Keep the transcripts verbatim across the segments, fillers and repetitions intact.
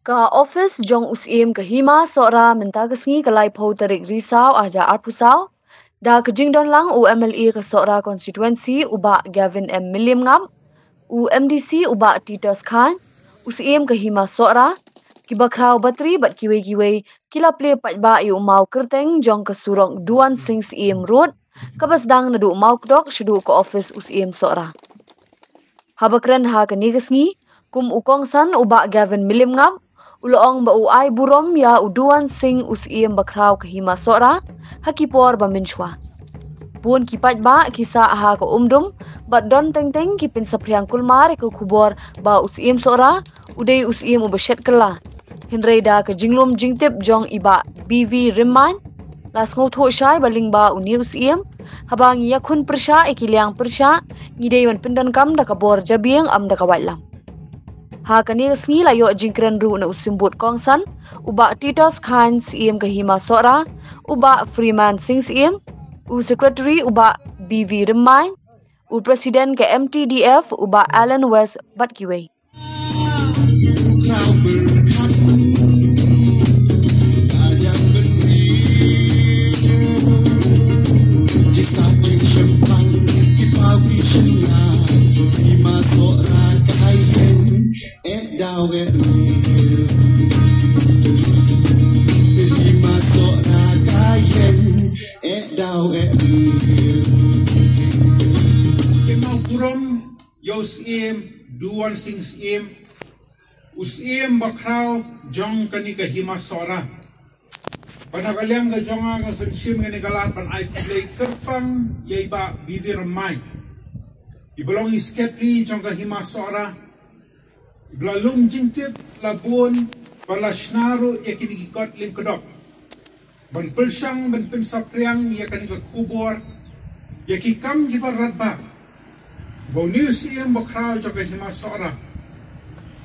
Ka office jong u Syiem ka Hima Sohra mynta ka sngi ka laiphew tarik Risaw arhajar arphew saw. Da ka jingdon lang u M L A ka Sohra constituency u Bah Gavin M Mylliem Ngap, u M D C u Bah Titus Chyne, u Syiem ka Hima Sohra, ki bakhraw batri bad kiwei kiwei ki la plie paidbah ïa u maw kyrteng jong ka surok Duan Sing Syiem Road, kaba sdang naduh Mawkdok shaduh ka office u Syiem Sohra. Haba kren ha kane ka sngi kum u kongsan u Bah Gavin Mylliem Ngap u la ong ba u ai burom ïa u Duan Sing u Syiem bakhraw ka Hima Sohra ha ki por ba mynshwa. Bun ki paidbah ki sah ha ka umdum bad don teng teng ki pynsaphriang kulmar ïa ka khubor ba u Syiem Sohra u dei u Syiem uba shet kylla. Hynrei da ka jinglum jingtip jong i Bah B V Rymmain la sngewthuh shai ba lyngba une u Syiem, haba ngi ïakhun pyrshah ïa ki liang pyrshah, ngi dei ban pyndonkam da ka bor jabieng, ym da ka waitlam. Ha kane ka sngi la ïoh jingkren ruh na u symbud kongsan u Bah Titus Chyne Syiem ka Hima Sohra, u Bah Freeman Sing Syiem, u secretary u Bah B V Rymmain, u president ka M T D F u Bah Alan West bad kiwei. Ïa u Syiem Duan Sing Syiem, u Syiem bakhraw jong kane ka Hima Sohra. Bad na ka liang ka jong nga nga sngewshim kane ka lad ban ai khublei kyrpang ïa i Bah B V Rymmain, iba long i secretary jong ka Hima Sohra, iba la lum jingtip la bun bad la shna ruh ïa kine ki kot lyngkdop ban pyrshang ban pynsaphriang ïa kane ka khubor, ïa ki kam kiba radbah ba une u Syiem bakhraw jong ka Hima Sohra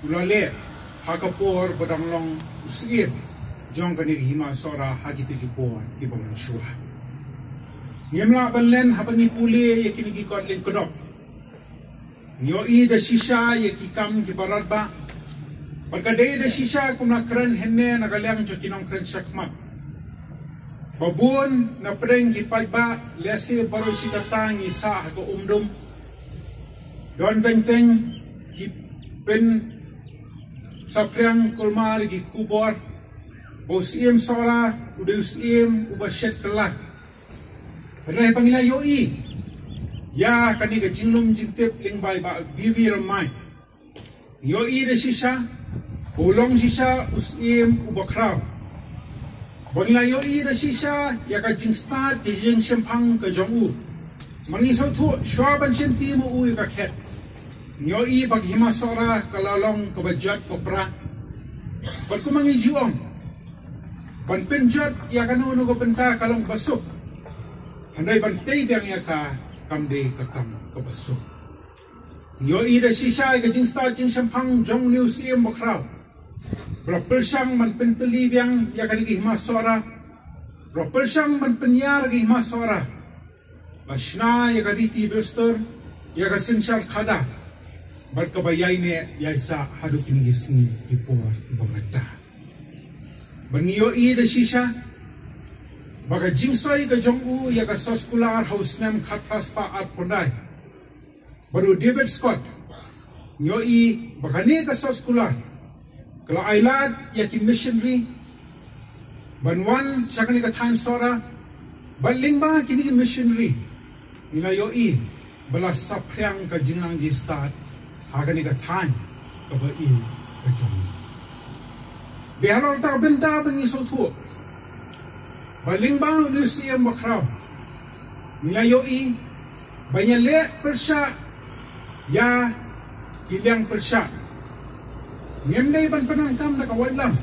u la leh ha ka por ba dang long u Syiem jong kane ka Hima Sohra ha kito ki por kiba mynshwa. Ngim lah ban len haba ngi pule ïa kine ki kot lyngkdop. Ngi ïohi da shisha ïa ki kam kiba radbah. Bad ka dei da shisha kum la kren hynne na ka liang jong ki nongkren shakhmat, ba bun na pdeng ki paidbah, lehse baroh shi katta ngi sah ha ka umdum, don teng teng ki pynsaphriang kulmar ïa ki khubor ba u Syiem Sohra u dei u Syiem uba shet kylla. Hynrei ba ngi la ïohi ïa kane ka jinglum jingtip lyngba i Bah B V Rymmain, ngi ïohi da shisha ba u long shisha u Syiem uba khraw. Ba ngi la ïohi da shisha ïa ka jingstad ka jingshemphang ka jong u. Ma ngi sngewthuh shuwa ban shim ti ma u ïa ka khet, ngi ïohi ba ka Hima Sohra ka la long kaba jot bapra. Bad kumba ngi ju ong, ban pynjot ïa kano kano ka bynta ka long kaba suk, hynrei ban tei biang ïa ka kam dei ka kam kaba suk. Ngi ïohi da shisha ïa ka jingstad jingshemphang jong une u Syiem bakhraw, ba la pyrshang ban pyntylli biang ïa kane ka Hima Sohra, ba la pyrshang ban pynïar ïa ka Hima Sohra, ba shna ïa ka riti dustur, ïa ka synshar khadar, bad kaba ïaineh ïaisah haduh kine ki sngi ki por ba mynta. Ba ngi ïohi da shisha ba ka jingsoi ka jong u ïa ka soskular ha u snem khatphra spah arphew khyndai bad u David Scott, ngi ïohi ba kane ka soskular ka la ailad ïa ki missionary ban wan sha kane ka thaiñ Sohra. Bad lyngba kine ki missionary ngi la ïohi ba la saphriang ka jingnang jingstad ha kane ka thaiñ kaba ïeit ka jong ngi. Bad halor kata ka bynta ba ngi sngewthuh ba lyngba une u Syiem bakhraw ngi la ïohi ba ngi ïaleh pyrshah ïa ki liang pyrshah. Ngim dei ban pyndonkam da ka waitlam,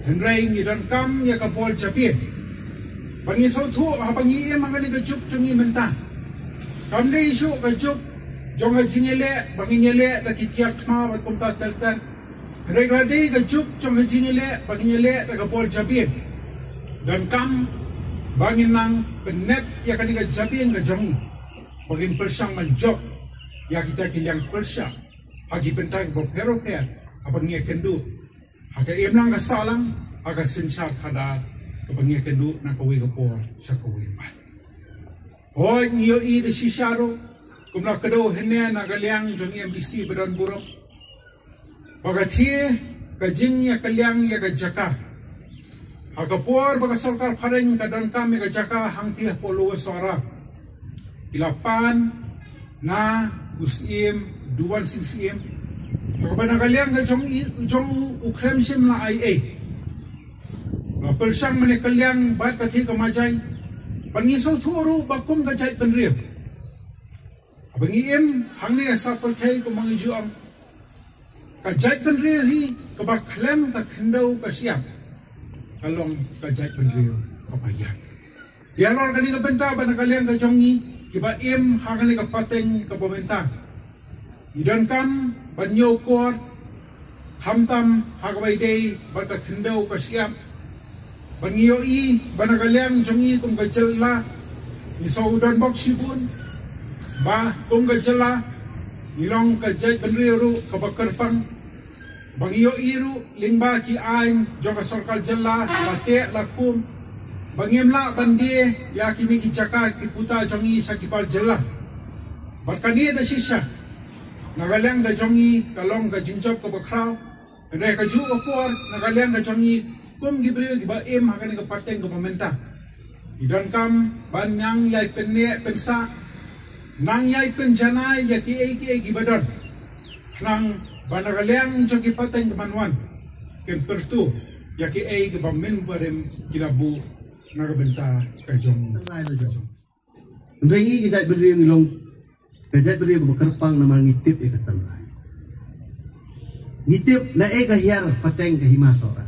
hynrei ngi donkam ïa ka bor jabieng. Ba ngi sngewthuh haba ngi im ha kane ka juk jong ngi mynta, kam dei shuh ka juk jong ka jingïaleh ba ngin ïaleh da ki tiar thma bad kumta ter ter. Hynrei ka la dei ka juk jong ka jingïaleh ba ngin ïaleh da ka bor jabieng. Donkam ba ngin nang pynnep ïa kane ka jabieng ka jong ngi, ba ngin pyrshang ban jop ïa kita ki liang pyrshah ha ki bynta kiba pher ba pher, haba ngi ïakynduh ha ka imlang ka sahlang, ha ka synshar khadar, kaba ngi ïakynduh na kawei ka por sha kawei pat. Hooid, ngi ïohi da shisha ruh, kumba la kdew hynne na ka liang jong i M D C ba don burom, ba ka thie ka jingïakylliang ïa ka jaka, ha ka por ba ka sorkar phareng ka donkam ïa ka jaka hangtei hapoh Lower Sohra, ki la pan na u Syiem Duwan Sing Syiem, ha kaba na ka liang ka jong i, jong u, u khlem shym la ai ei. La pyrshang ban ïakylliang bad ka thie ka majai, ba ngi sngewthuh ruh ba kum ka jaitbynriew, haba ngi im hangne ha sha pyrthei, kumba ngi ju ong, ka jaitbynriew hi kaba khlem ka khyndew ka shyiap, ka long ka jaitbynriew kaba ïap. Ïa halor kane ka bynta, ba na ka liang ka jong ngi kiba im ha kane ka pateng kaba mynta, ngi donkam ban ïoh kor, khamtam ha kaba ïadei bad ka khyndew ka shyiap. Ba ngi ïohi ba na ka liang jong ngi kum ka jylla, ngi shu don bok shibun, ba kum ka jylla ngi long ka jaitbynriew ruh kaba kyrpang. Ba ngi ïohi ruh lyngba ki aiñ jong ka sorkar jylla, la teh la kum, ba ngim lah ban die ïa kine ki jaka ki puta jong ngi sha ki bar jylla. Bad kane da shisha, na ka liang ka jong ngi ka long ka jingjop kaba khraw. Hynrei ha kajuh ka por, na ka liang ka jong ngi kum ki briew kiba im ha kane ka pateng kaba mynta, ngi donkam ban nang ïai pynneh pynsah, nang ïai pynjanai ïa kiei kiei kiba don, khnang ba na ka liang jong ki pateng kiban wan, kin pyrto ïa kiei kiba mynbarim ki la buh na ka bynta ka jong ngi. Hynrei ngi ki jaitbynriew ngi long ka jaitbynriew kaba kyrpang namar ngi tip ïa ka tynrai. Ngi tip naei ka hiar pateng ka Hima Sohra.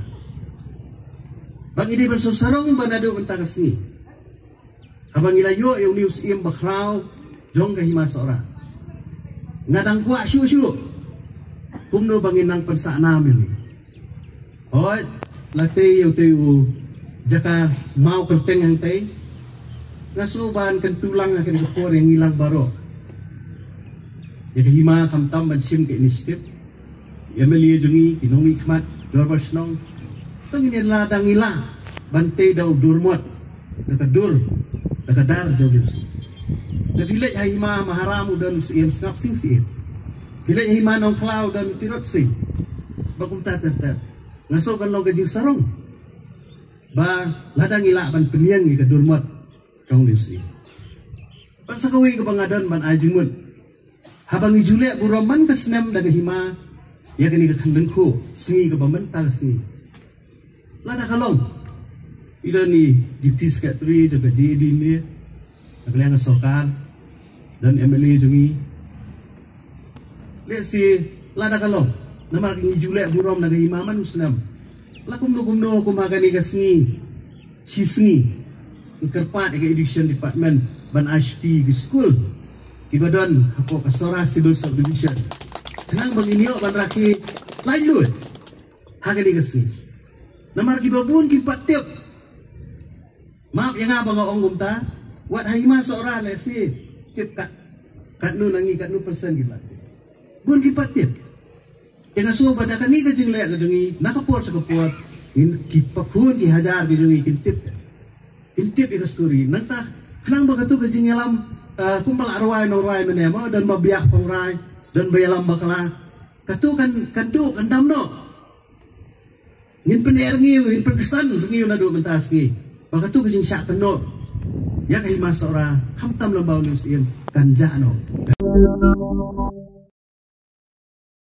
Ba ngi dei ban sngewsarong ba naduh mynta ka sngi, haba ngi la ïoh ïa une u Syiem bakhraw jong ka Hima Sohra, nga dang kwah shuh shuh kumno ba ngin nang pynsah nam ïa une. Hooid, la tei ïa utei u jaka maw kyrteng hangtei. Nga sngew ban kyntu lang ha kane ka por ïa ngi lang baroh, ïa ka Hima, khamtam ban shim ka initiative. M L A jong ngi, ki nongmihkhmat dorbar shnong, to ngin ïa, lada ngi lah ban tei da u dur mot, da ka dur, da ka dar jong u Syiem. Da phi leit ha Hima Maharam u don u Syiem Sngap Sing Syiem. Phi leit ha Hima Nongkhlaw u don u Tirot Sing. Ba kumta ter ter. Nga sngew kan long ka jingsarong ba lada ngi lah ban pynïeng ïa ka dur mot jong u Syiem. Bad sa kawei kaba nga don ban ai jingmut, haba ngi ju leh burom man ka snem da ka Hima ïa kane ka khyndiat lyngkhuh sngi kaba mynta ka sngi, lada ka long, i don i Deputy Secretary jong ka J A D ne, na ka liang ka sorkar, don M L A jong ngi, lehse lada ka long, namar ngi ju leh burom na ka Hima man u snem. La kumno kumno kum ha kane ka sngi, shi sngi, ngi kyrpad ïa ka Education Department ban ai shuti ki skul kiba don hapoh ka Sohra Civil Subdivision, khnang ba ngin ïoh ban rakhe laitluid ha kane ka sngi. Namar kiba bun kim pat tip. Map ïa nga ba nga ong kumta, wat ha Hima Sohra lehse tip kat, katno na ngi, katno persen kiba tip. Bun kim pat tip. Te nga sngew ba da kane ka jingleh ka jong ngi na ka por sha ka por, ngin, ki pakhun ki hajar ki jong ngi kin tip. Kin tip ïa ka story. Nangta khnang ba katu ka jingïalam, ah, kumba la rwai nongrwai mynne mo, don ba biang phang rai, don ba ïalam bakla, katu kan, kan duh, kan dam noh. Ngin pyneh rngiew, ngin pynksan rngiew naduh mynta sngi ba katu ka jingshah kynnoh ïa ka Hima Sohra, khamtam lyngba une u Syiem, kan jah noh.